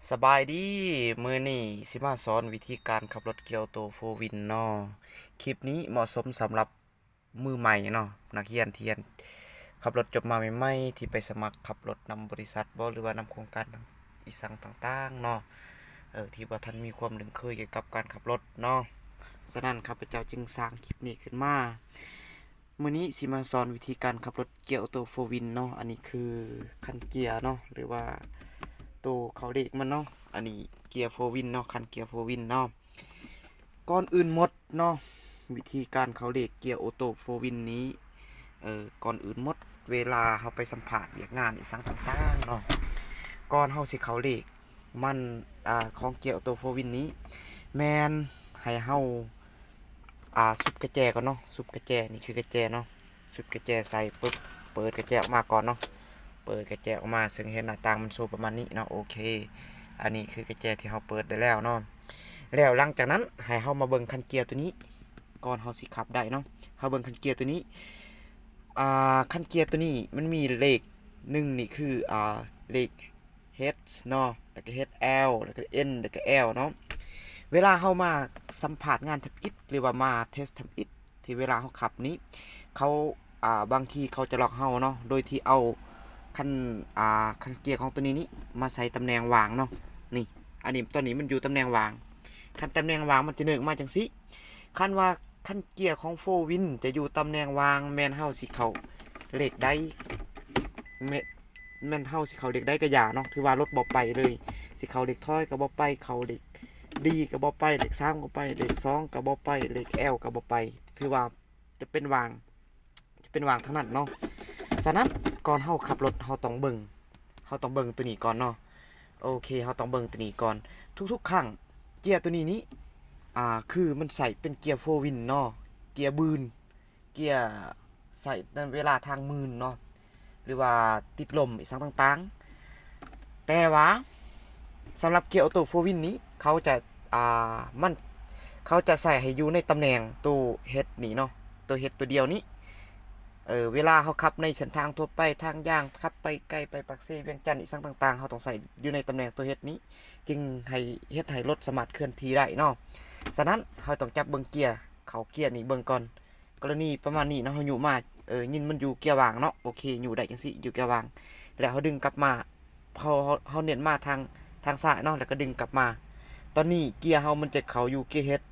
ສະບາຍດີ, ມື້ນີ້ຊິມາສອນວິທີການຂັບລົດເກຍໂອໂຕ້ໂຟວິນເນາະ. ຄລິບນີ້ເໝາະສົມສຳລັບມືໃໝ່ເນາະ, ນັກຮຽນທີ່ຂັບລົດຈົບມາໃໝ່ໆ ທີ່ໄປສະໝັກຂັບລົດນຳບໍລິສັດບໍ ຫຼືວ່ານຳໂຄງການອີ່ສັງຕ່າງໆເນາະ, ເອີ ທີ່ບໍ່ທັນມີຄວາມລຶ້ງເຄີຍກ່ຽວກັບການຂັບລົດເນາະ. ສະນັ້ນ ຂ້າພະເຈົ້າຈຶ່ງສ້າງຄລິບນີ້ຂຶ້ນມາ. ມື້ນີ້ຊິມາສອນວິທີການຂັບລົດເກຍໂອໂຕ້ໂຟວິນເນາະ. ອັນນີ້ຄືຄັນເກຍເນາະ ຫຼືວ່າໂຕເຂົ້າເລກມັນເນາະ. ອັນນີ້ເກຍໂຟວິນເນາະ, ຄັນເກຍໂຟວິນເນາະ. ກ່ອນອື່ນໝົດເນາະ, ວິທີການເຂົ້າເລກເກຍໂອໂຕ້ໂຟວິນນີ້ ເອີ ກ່ອນອື່ນໝົດ ເວລາເຮົາໄປສຳພາດວຽກງານອີ່ສັງຕ່າງໆເນາະ, ກ່ອນເຮົາຊິເຂົ້າເລກມັນ ອາ ຂອງເກຍໂອໂຕ້ໂຟວິນນີ້ ແມ່ນໃຫ້ເຮົາ ອາ ຊຸດກະແຈກ່ອນເນາະ. ຊຸດກະແຈ ນີ້ຄືກະແຈເນາະ, ຊຸດກະແຈໃສ່ປຶບ ເປີດກະແຈອອກມາກ່ອນເນາະ. ເປີດກະແຈອອກມາ ເຊິ່ງເຫັນໜ້າຕ່າງມັນໂຊປະມານນີ້ເນາະ. ໂອເຄ ອັນນີ້ຄືກະແຈທີ່ເຮົາເປີດໄດ້ແລ້ວເນາະ. ແລ້ວຫຼັງຈາກນັ້ນ ໃຫ້ເຮົາມາເບິ່ງຄັນເກຍໂຕນີ້ ກ່ອນເຮົາຊິຂັບໄດ້ເນາະ. ເຮົາເບິ່ງຄັນເກຍໂຕນີ້ ອາ ຄັນເກຍໂຕນີ້ມັນມີເລກ ໜຶ່ງ ນີ້ຄື ອາ ເລກ H ເນາະ, ແລ້ວກໍ H L ແລ້ວກໍ N ແລ້ວກໍ L ເນາະ. ເວລາເຮົາມາສຳພາດງານທຳອິດ ຫຼືວ່າມາເທສທຳອິດ ທີ່ເວລາເຮົາຂັບນີ້ ເຂົາ ອາ ບາງທີເຂົາຈະລັອກເຮົາເນາະ ໂດຍທີ່ເອົາຄັນ ອາ ຄັນເກຍຂອງໂຕນີ້ນີ້ມາໃສ່ຕຳແໜ່ງວ່າງເນາະ. ນີ້ ອັນນີ້ ຕອນນີ້ມັນຢູ່ຕຳແໜ່ງວ່າງ. ຄັນຕຳແໜ່ງວ່າງມັນຈະເນີກມາຈັ່ງຊີ້. ຄັນວ່າຄັນເກຍຂອງໂຟວິນຈະຢູ່ຕຳແໜ່ງວ່າງ ແມ່ນເຮົາຊິເຂົ້າເລກໃດ ແມ່ນ ແມ່ນເຮົາຊິເຂົ້າເລກໃດກໍຢ່າເນາະ, ຖືວ່າລົດບໍ່ໄປເລີຍ. ຊິເຂົ້າເລກຖອຍກໍບໍ່ໄປ, ເຂົ້າເລກດີກໍບໍ່ໄປ, ເລກສາມກໍໄປ, ເລກສອງກໍບໍ່ໄປ, ເລກ L ກໍບໍ່ໄປ, ຖືວ່າຈະເປັນວ່າງ ຈະເປັນວ່າງທັງນັ້ນເນາະ. ສະນັ້ນ ກ່ອນເຮົາຂັບລົດ ເຮົາຕ້ອງເບິ່ງ ເຮົາຕ້ອງເບິ່ງໂຕນີ້ກ່ອນເນາະ. ໂອເຄ ເຮົາຕ້ອງເບິ່ງໂຕນີ້ກ່ອນ. ທຸກໆຄັ້ງ ເກຍໂຕນີ້ນີ້ ອາ ຄືມັນໃຊ້ເປັນເກຍໂຟວິນເນາະ, ເກຍບືນ ເກຍໃຊ້ໃນເວລາທາງມື່ນເນາະ ຫຼືວ່າຕິດລົມອີ່ສັງຕ່າງໆ. ແຕ່ວ່າສຳລັບເກຍໂອໂຕ້ໂຟວິນນີ້ ເຂົາຈະ ອາ ມັນ ເຂົາຈະໃສ່ໃຫ້ຢູ່ໃນຕຳແໜ່ງໂຕ H ນີ້ເນາະ, ໂຕ H ໂຕດຽວນີ້. ເອີ ເວລາເຮົາຂັບໃນເສັ້ນທາງທົ່ວໄປ ທາງຢ່າງ ຂັບໄປໄກ ໄປປາກເຊ ວຽງຈັນ ອີ່ສັງຕ່າງໆ ເຮົາຕ້ອງໃສ່ຢູ່ໃນຕຳແໜ່ງໂຕ H ນີ້ ຈຶ່ງໃຫ້ ເຮັດໃຫ້ລົດສາມາດເຄື່ອນທີ່ໄດ້ເນາະ. ສະນັ້ນ ເຮົາຕ້ອງຈັບເບິ່ງເກຍ ເຂົ້າເກຍນີ້ເບິ່ງກ່ອນ. ກໍລະນີປະມານນີ້ເນາະ, ເຮົາຍຸມາ ເອີ ຍິນມັນຢູ່ເກຍຫວ່າງເນາະ. ໂອເຄ ຍຸໄດ້ຈັ່ງຊີ້ ຢູ່ເກຍຫວ່າງ ແລ້ວເຮົາດຶງກັບມາ ເຮົາ ເຮົາ ເຮົາເນັ້ນມາທາງ ທາງຊ້າຍເນາະ ແລ້ວກໍດຶງກັບມາ. ຕອນນີ້ເກຍເຮົາມັນຈະເຂົ້າຢູ່ເກຍ H.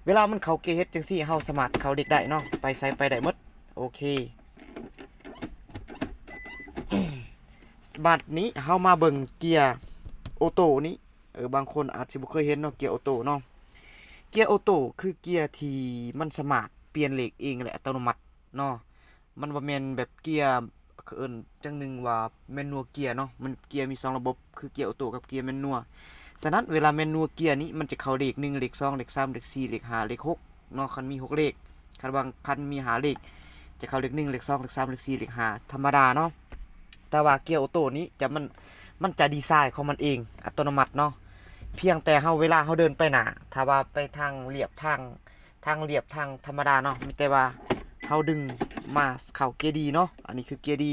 ເວລາມັນເຂົ້າເກຍ H ຈັ່ງຊີ້ ເຮົາສາມາດເຂົ້າເລກໄດ້ເນາະ, ໄປໃສໄປໄດ້ໝົດ. ໂອເຄ ບາດນີ້ເຮົາມາເບິ່ງເກຍໂອໂຕ້ນີ້. ເອີ ບາງຄົນອາດຊິບໍ່ເຄີຍເຫັນເນາະ ເກຍໂອໂຕ້ເນາະ. ເກຍໂອໂຕ້ຄືເກຍທີ່ມັນສາມາດປ່ຽນເລກເອງ ແລະ ອັດຕະໂນມັດເນາະ. ມັນບໍ່ແມ່ນແບບເກຍ ເຂົາເອີ້ນຈັ່ງໜຶ່ງວ່າແມນນວລເກຍເນາະ. ມັນເກຍມີສອງລະບົບ ຄືເກຍໂອໂຕ້ກັບເກຍແມນນວລ. ສະນັ້ນ ເວລາແມນນວລເກຍນີ້ ມັນຈະເຂົ້າເລກໜຶ່ງ ເລກສອງ ເລກສາມ ເລກສີ່ ເລກຫ້າ ເລກຫົກເນາະ, ຄັນມີຫົກເລກ. ຄັນວ່າ ຄັນມີຫ້າເລກ ຈະເຂົ້າເລກໜຶ່ງ ເລກສອງ ເລກສາມ ເລກສີ່ ເລກຫ້າ ທຳມະດາເນາະ. ແຕ່ວ່າເກຍໂອໂຕ້ນີ້ຈະ ມັນ ມັນຈະດີໄຊຂອງມັນເອງ ອັດຕະໂນມັດເນາະ. ພຽງແຕ່ເຮົາ ເວລາເຮົາເດີນໄປໜ້າ ຖ້າວ່າໄປທາງລຽບ ທາງ ທາງລຽບ ທາງທຳມະດາເນາະ, ມີແຕ່ວ່າເຮົາດຶງມາເຂົ້າເກຍດີເນາະ. ອັນນີ້ຄືເກຍດີ.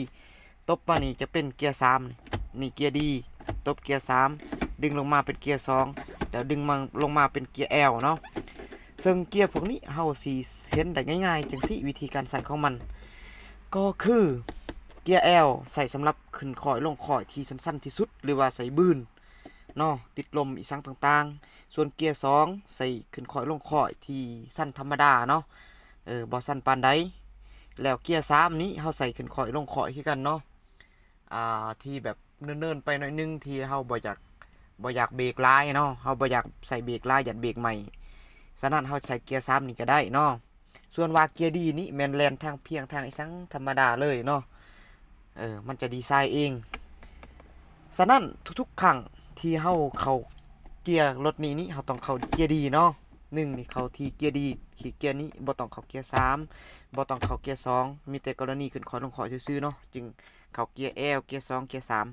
ຕົບມານີ້ຈະເປັນເກຍສາມ ນີ້ເກຍດີ, ຕົບເກຍສາມ ດຶງລົງມາເປັນເກຍສອງ ແລ້ວດຶງມາ ລົງມາເປັນເກຍ L ເນາະ. ເຊິ່ງເກຍພວກນີ້ເຮົາຊິເຫັນໄດ້ງ່າຍໆ ຈັ່ງຊີ້. ວິທີການໃຊ້ຂອງມັນກໍຄືເກຍ L ໃຊ້ສຳລັບຂຶ້ນຄ້ອຍລົງຄ້ອຍທີ່ຊັນໆທີ່ສຸດ ຫຼືວ່າໃສ່ບືນເນາະ, ຕິດລົມອີ່ສັງຕ່າງໆ. ສ່ວນເກຍສອງໃສ່ຂຶ້ນຄ້ອຍລົງຄ້ອຍທີ່ຊັນທຳມະດາເນາະ, ເອີ ບໍ່ຊັນປານໃດ. ແລ້ວເກຍສາມນີ້ເຮົາໃສ່ຂຶ້ນຄ້ອຍລົງຄ້ອຍຄືກັນເນາະ. ອ່າ ທີ່ແບບເນີນໆໄປໜ້ອຍໜຶ່ງ ທີ່ເຮົາບໍ່ຢາກ ບໍ່ຢາກເບຣກຫຼາຍເນາະ, ເຮົາບໍ່ຢາກໃສ່ເບຣກຫຼາຍ ຢ້ານເບຣກໄໝ້. ສະນັ້ນເຮົາໃສ່ເກຍສາມນີ້ກໍໄດ້ເນາະ. ສ່ວນວ່າເກຍດີນີ້ແມ່ນແລ່ນທາງພຽງທາງອີ່ສັງທຳມະດາເລີຍເນາະ, ເອີ ມັນຈະດີໄຊເອງ. ສະນັ້ນທຸກໆຄັ້ງທີ່ເຮົາເຂົ້າເກຍລົດນີ້ນີ້ ເຮົາຕ້ອງເຂົ້າເກຍດີເນາະ. ໜຶ່ງນີ້ເຂົ້າທີ່ເກຍດີ ທີ່ເກຍນີ້ ບໍ່ຕ້ອງເຂົ້າເກຍສາມ ບໍ່ຕ້ອງເຂົ້າເກຍສອງ, ມີແຕ່ກໍລະນີຂຶ້ນຄ້ອຍລົງຄ້ອຍຊື່ໆເນາະ ຈຶ່ງເຂົ້າເກຍ L ເກຍສອງ ເກຍສາມ.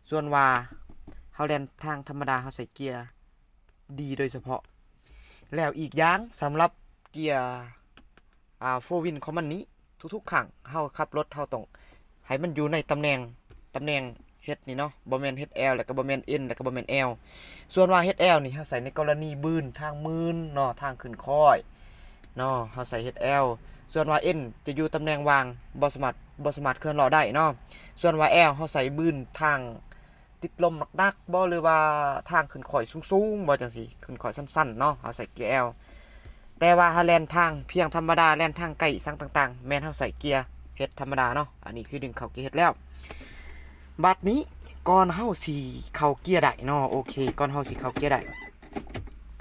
ສ່ວນວ່າເຮົາແລ່ນທາງທຳມະດາ ເຮົາໃສ່ເກຍດີໂດຍສະເພາະ. ແລ້ວອີກຢ່າງ ສຳລັບເກຍ ອາ ໂຟວິນຂອງມັນນີ້ ທຸກໆຄັ້ງເຮົາຂັບລົດ ເຮົາຕ້ອງໃຫ້ມັນຢູ່ໃນຕຳແໜ່ງ ຕຳແໜ່ງ ເຮັດນີ້ເນາະ ບໍ່ແມ່ນເຮັດແອວ ແລ້ວກໍບໍ່ແມ່ນເອັນ ແລ້ວກໍບໍ່ແມ່ນແອວ. ສ່ວນວ່າເຮັດແອວນີ້ ເຮົາໃສ່ໃນກໍລະນີບືນທາງໝືນເນາະ ທາງຂຶ້ນຄ້ອຍເນາະ ເຮົາໃສ່ເຮັດແອວ. ສ່ວນວ່າເອັນຈະຢູ່ຕຳແໜ່ງວ່າງ ບໍ່ສາມາດ ບໍ່ສາມາດເຄື່ອນເລາະໄດ້ເນາະ. ສ່ວນວ່າແອວ ເຮົາໃສ່ບືນທາງຕິດລົມໜັກໆບໍ ຫຼືວ່າທາງຂຶ້ນຄ້ອຍສູງໆບໍ ຈັ່ງຊີ້ ຂຶ້ນຄ້ອຍຊັນໆເນາະ ເຮົາໃສ່ເກຍແອວ. ແຕ່ວ່າຖ້າແລ່ນທາງພຽງທຳມະດາ ແລ່ນທາງໃກ້ອີ່ສັງຕ່າງໆ ແມ່ນເຮົາໃສ່ເກຍເຮັດທຳມະດາເນາະ. ອັນນີ້ຄືດຶງເຂົ້າເກຍເຮັດແລ້ວ. ບາດນີ້ກ່ອນເຮົາຊິເຂົ້າເກຍໄດ້ເນາະ ໂອເຄ ກ່ອນເຮົາຊິເຂົ້າເກຍໄດ້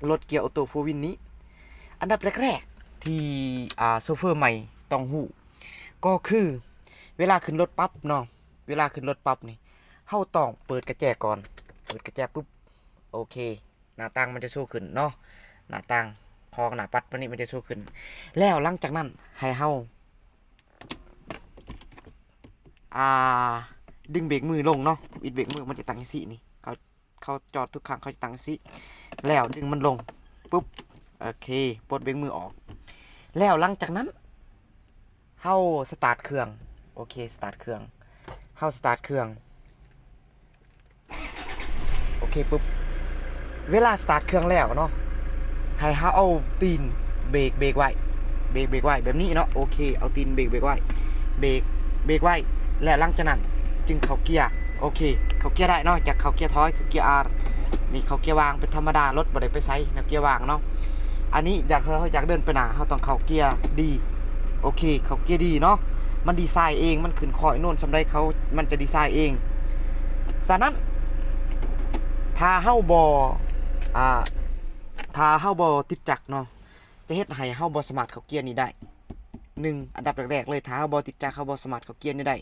ລົດເກຍໂອໂຕ້ໂຟວິນນີ້ ອັນດັບແລກໆທີ່ ອ່າ ໂຊເຟີໃໝ່ຕ້ອງຮູ້ ກໍຄືເວລາຂຶ້ນລົດປັບເນາະ ເວລາຂຶ້ນລົດປັບນີ້ ເຮົາຕ້ອງເປີດກະແຈກ່ອນ. ເປີດກະແຈປຶບ ໂອເຄ ໜ້າຕ່າງມັນຈະໂຊຂຶ້ນເນາະ ໜ້າຕ່າງຂອງໜ້າປັດແບບນີ້ມັນຈະໂຊຂຶ້ນ. ແລ້ວຫຼັງຈາກນັ້ນໃຫ້ເຮົາ ອ່າ ດຶງເບຣກມືລົງເນາະ ບິດເບຣກມື ມັນຈະຕັ້ງຈັ່ງຊີ້ນີ້ ເຂົາ ເຂົາຈອດທຸກຄັ້ງເຂົາຈະຕັ້ງຈັ່ງຊີ້ ແລ້ວດຶງມັນລົງປຶບ ໂອເຄ ປົດເບຣກມືອອກ. ແລ້ວຫຼັງຈາກນັ້ນເຮົາສະຕາດເຄື່ອງ ໂອເຄ ສະຕາດເຄື່ອງ ເຮົາສະຕາດເຄື່ອງ ໂອເຄປຶບ ເວລາສະຕາດເຄື່ອງແລ້ວເນາະ ໃຫ້ເຮົາເອົາຕີນເບຣກ ເບຣກໄວ້ ເບຣກ ເບຣກໄວ້ແບບນີ້ເນາະ ໂອເຄ ເອົາຕີນເບຣກ ເບຣກໄວ້ ເບຣກ ເບຣກໄວ້ ແລ້ວຫຼັງຈາກນັ້ນຈຶ່ງເຂົ້າເກຍ. ໂອເຄ ເຂົ້າເກຍໄດ້ເນາະ ຈາກເຂົ້າເກຍຖອຍຄືເກຍອາ ນີ້ເຂົ້າເກຍວ່າງເປັນທຳມະດາ ລົດບໍ່ໄດ້ໄປໃສນຳເກຍວ່າງເນາະ. ອັນນີ້ຢາກ ເຮົາຢາກເດີນໄປໜ້າ ເຮົາຕ້ອງເຂົ້າເກຍດີ ໂອເຄ ເຂົ້າເກຍດີເນາະ ມັນດີໄຊເອງ ມັນຂຶ້ນຄ້ອຍໂນ້ນສ່ຳໃດເຂົາ ມັນຈະດີໄຊເອງ. ສະນັ້ນ ຖ້າເຮົາບໍ່ ອ່າ ຖ້າເຮົາບໍ່ຕິດຈັກເນາະ ຈະເຮັດໃຫ້ເຮົາບໍ່ສາມາດເຂົ້າເກຍນີ້ໄດ້. ໜຶ່ງ ອັນດັບແລກໆເລີຍ ຖ້າເຮົາບໍ່ຕິດຈັກ ເຮົາບໍ່ສາມາດເຂົ້າເກຍນີ້ໄດ້.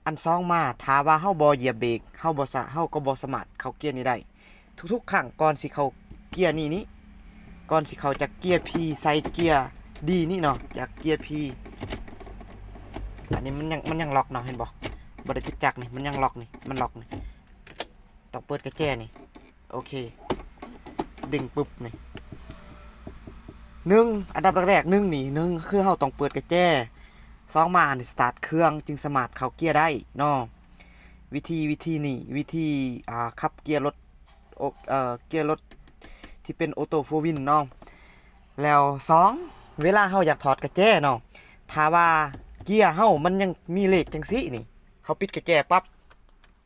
ອັນສອງມາ ຖ້າວ່າເຮົາບໍ່ຢຽບເບຣກ ເຮົາບໍ່ສາ ເຮົາກໍບໍ່ສາມາດເຂົ້າເກຍນີ້ໄດ້. ທຸກໆຄັ້ງກ່ອນຊິເຂົ້າເກຍນີ້ນີ້ ກ່ອນຊິເຂົ້າຈາກເກຍ P ໃສ່ເກຍ D ນີ້ເນາະ ຈາກເກຍ P ອັນນີ້ມັນຍັງ ມັນຍັງລັອກເນາະ ເຫັນບໍ່ ບໍ່ໄດ້ຕິດຈັກນີ້ ມັນຍັງລັອກນີ້ ມັນລັອກນີ້ ຕ້ອງເປີດກະແຈນີ້ ໂອເຄ ດຶງປຶບນີ້ ໜຶ່ງ ອັນດັບແລກໆ ໜຶ່ງນີ້ ໜຶ່ງຄືເຮົາຕ້ອງເປີດກະແຈ ສອງມານີ້ສະຕາດເຄື່ອງຈຶ່ງສາມາດເຂົ້າເກຍໄດ້ເນາະ. ວິທີ ວິທີນີ້ ວິທີ ອ່າ ຂັບເກຍລົດ ໂອ ເກຍລົດທີ່ເປັນໂອໂຕ້ໂຟວິນເນາະ. ແລ້ວສອງ ເວລາເຮົາຢາກຖອດກະແຈເນາະ ຖ້າວ່າເກຍເຮົາມັນຍັງມີເລກຈັ່ງຊີ້ນີ້ ເຮົາປິດກະແຈປັບ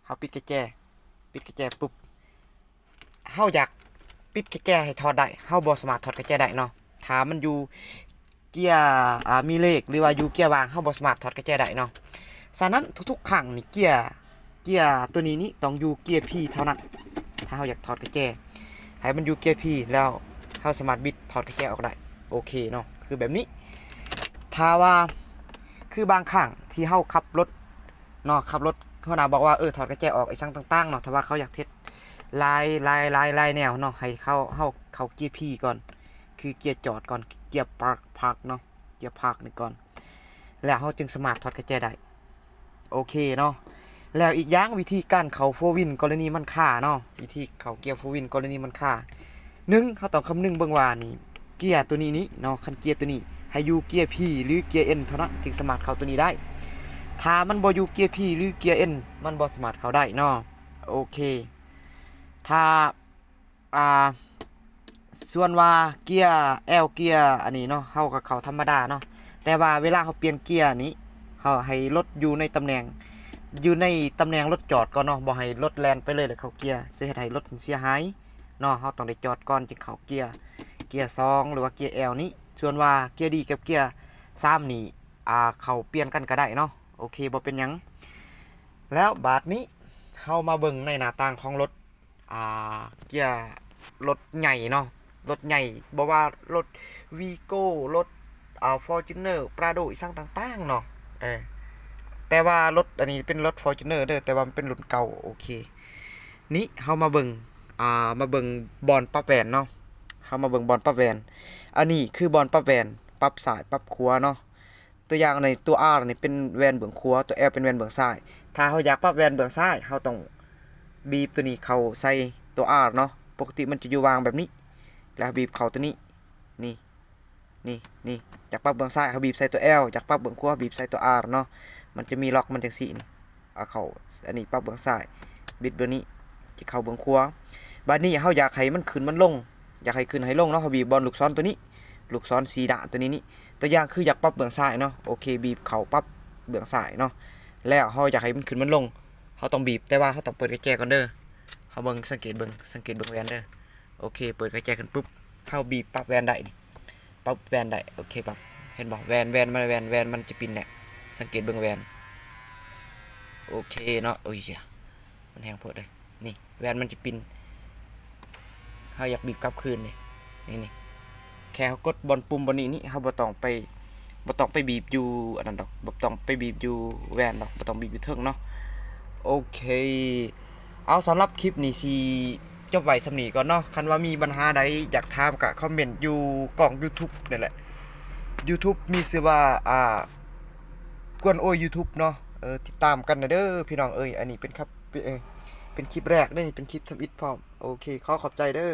ເຮົາປິດກະແຈ ປິດກະແຈປຶບ ເຮົາຢາກປິດກະແຈໃຫ້ຖອດໄດ້ ເຮົາບໍ່ສາມາດຖອດກະແຈໄດ້ເນາະ ຖ້າມັນຢູ່ເກຍ ອ່າ ມີເລກ ຫຼືວ່າຢູ່ເກຍວ່າງ ເຮົາບໍ່ສາມາດຖອດກະແຈໄດ້ເນາະ. ສະນັ້ນທຸກໆຄັ້ງນີ້ ເກຍ ເກຍຕົວນີ້ນີ້ຕ້ອງຢູ່ເກຍ P ເທົ່ານັ້ນ ຖ້າເຮົາຢາກຖອດກະແຈ ໃຫ້ມັນຢູ່ເກຍ P ແລ້ວເຮົາສາມາດບິດຖອດກະແຈອອກໄດ້ ໂອເຄເນາະ ຄືແບບນີ້. ຖ້າວ່າ ຄືບາງຄັ້ງທີ່ເຮົາຂັບລົດ ເນາະ ຂັບລົດ ຫົວໜ້າບອກວ່າ ເອີ ຖອດກະແຈອອກ ອີ່ສັງຕ່າງໆເນາະ ຖ້າວ່າເຂົາຢາກເຮັດຫຼາຍ ຫຼາຍ ຫຼາຍ ຫຼາຍແນວເນາະ ໃຫ້ເຂົາ ເຮົາເຂົ້າເກຍ P ກ່ອນ ຄືເກຍຈອດກ່ອນ ເກຍ park park ເນາະ ເກຍ park ນີ້ກ່ອນ ແລ້ວເຮົາຈຶ່ງສາມາດຖອດກະແຈໄດ້ ໂອເຄເນາະ. ແລ້ວອີກຢ່າງ ວິທີການເຂົ້າໂຟວິນ ກໍລະນີມັນຄາເນາະ ວິທີເຂົ້າເກຍໂຟວິນ ກໍລະນີມັນຄາ ໜຶ່ງ ເຮົາຕ້ອງຄຳນຶງເບິ່ງວ່ານີ້ ເກຍຕົວນີ້ນີ້ເນາະ ຄັນເກຍຕົວນີ້ໃຫ້ຢູ່ເກຍ P ຫຼືເກຍ N ເທົ່ານັ້ນ ຈຶ່ງສາມາດເຂົ້າຕົວນີ້ໄດ້. ຖ້າມັນບໍ່ຢູ່ເກຍ P ຫຼືເກຍ N ມັນບໍ່ສາມາດເຂົ້າໄດ້ເນາະ. ໂອເຄ ຖ້າ ອ່າ ສ່ວນວ່າເກຍ L ເກຍອັນນີ້ເນາະ ເຮົາກໍເຂົ້າທຳມະດາເນາະ. ແຕ່ວ່າເວລາເຮົາປ່ຽນເກຍນີ້ ເຮົາໃຫ້ລົດຢູ່ໃນຕຳແໜ່ງ ຢູ່ໃນຕຳແໜ່ງລົດຈອດກ່ອນເນາະ ບໍ່ໃຫ້ລົດແລ່ນໄປເລີຍແລ້ວເຂົ້າເກຍ ຊິເຮັດໃຫ້ລົດເສຍຫາຍ ເນາະ ເຮົາຕ້ອງໄດ້ຈອດກ່ອນຈຶ່ງເຂົ້າເກຍ ເກຍສອງ ຫຼືວ່າເກຍ L ນີ້. ສ່ວນວ່າເກຍ D ກັບເກຍສາມນີ້ ອ່າ ເຂົ້າປ່ຽນກັນກໍໄດ້ເນາະ ໂອເຄ ບໍ່ເປັນຫຍັງ. ແລ້ວບາດນີ້ເຮົາມາເບິ່ງໃນໜ້າຕ່າງຂອງລົດ ອ່າ ເກຍລົດໃຫຍ່ເນາະ ລົດໃຫຍ່ ບໍ່ວ່າລົດ Vigo ລົດ ອ່າ Fortuner Prado ອີ່ສັງຕ່າງໆເນາະ ເອີ ແຕ່ວ່າລົດອັນນີ້ເປັນລົດ Fortuner ເດີ ແຕ່ວ່າມັນເປັນລຸ້ນເກົ່າ ໂອເຄ. ນີ້ເຮົາມາເບິ່ງ ອ່າ ມາເບິ່ງບ່ອນປັບແວ່ນເນາະ ເຮົາມາເບິ່ງບ່ອນປັບແວ່ນ. ອັນນີ້ຄືບ່ອນປັບແວ່ນ ປັບຊ້າຍປັບຂວາເນາະ. ຕົວຢ່າງໃນຕົວ R ນີ້ເປັນແວ່ນເບື້ອງຂວາ ຕົວ L ເປັນແວ່ນເບື້ອງຊ້າຍ. ຖ້າເຮົາຢາກປັບແວ່ນເບື້ອງຊ້າຍ ເຮົາຕ້ອງບີບຕົວນີ້ເຂົ້າໃສ່ຕົວ R ເນາະ ປົກກະຕິມັນຈະຢູ່ວາງແບບນີ້ ແລ້ວເຮົາບີບເຂົ້າຕົວນີ້ ນີ້ ນີ້ ນີ້ ຢາກປັບເບື້ອງຊ້າຍ ເຮົາບີບໃສ່ຕົວ L ຢາກປັບເບື້ອງຂວາ ເຮົາບີບໃສ່ຕົວ R ເນາະ ມັນຈະມີລັອກມັນຈັ່ງຊີ້ນີ້ ເອົາເຂົ້າ ອັນນີ້ປັບເບື້ອງຊ້າຍ ບິດເບື້ອງນີ້ ຈະເຂົ້າເບື້ອງຂວາ. ບາດນີ້ເຮົາຢາກໃຫ້ມັນຂຶ້ນມັນລົງ ຢາກໃຫ້ຂຶ້ນໃຫ້ລົງເນາະ ເຮົາບີບບ່ອນລູກສອນໂຕນີ້ ລູກສອນສີດາໂຕນີ້ນີ້ ຕົວຢ່າງຄືຢາກປັບເບື້ອງຊ້າຍເນາະ. ໂອເຄ ບີບເຂົ້າປັບເບື້ອງຊ້າຍເນາະ ແລ້ວເຮົາຢາກໃຫ້ມັນຂຶ້ນມັນລົງ ເຮົາຕ້ອງບີບ ແຕ່ວ່າເຮົາຕ້ອງເປີດກະແຈກ່ອນເດີ. ເຮົາເບິ່ງ ສັງເກດເບິ່ງ ສັງເກດເບິ່ງແວ່ນເດີ. ໂອເຄ ເປີດກະແຈຂຶ້ນປຸບ ເຮົາບີບປັບແວ່ນໄດ້ນີ້ ປັບແວ່ນໄດ້. ໂອເຄ ປັບ ເຫັນບໍ່ ແວ່ນ ແວ່ນມັນ ແວ່ນ ແວ່ນມັນຈະປິ່ນແຫຼະ. ສັງເກດເບິ່ງແວ່ນ. ໂອເຄເນາະ. ໂອ້ຍ ມັນແຮງໂພດເດ້. ນີ້ ແວ່ນມັນຈະປິ່ນ ເຮົາຢາກບີບກັບຄືນນີ້ ນີ້ໆ ແຄ່ເຮົາກົດບ່ອນປຸ່ມບ່ອນນີ້ນີ້ ເຮົາບໍ່ຕ້ອງໄປ ບໍ່ຕ້ອງໄປບີບຢູ່ອັນນັ້ນດອກ ບໍ່ຕ້ອງໄປບີບຢູ່ແວ່ນດອກ ບໍ່ຕ້ອງບີບຢູ່ເທິງເນາະ. ໂອເຄ ເອົາ ສຳລັບຄລິບນີ້ຊິຈົບໄວ້ສ່ຳນີ້ກ່ອນເນາະ. ຄັນວ່າມີບັນຫາໃດຢາກຖາມກະຄອມເມັນຢູ່ກ້ອງ YouTube ນີ້ແຫຼະ. YouTube ມີຊື່ວ່າ ອ່າ ກວນໂອຍ YouTube ເນາະ. ເອີ ຕິດຕາມກັນແດ່ເດີພີ່ນ້ອງເອີຍ. ອັນນີ້ເປັນຄັບ ເປັນຄລິບແລກເດ້ ນີ້ເປັນຄລິບທຳອິດພ້ອມ. ໂອເຄ ຂໍຂອບໃຈເດີ.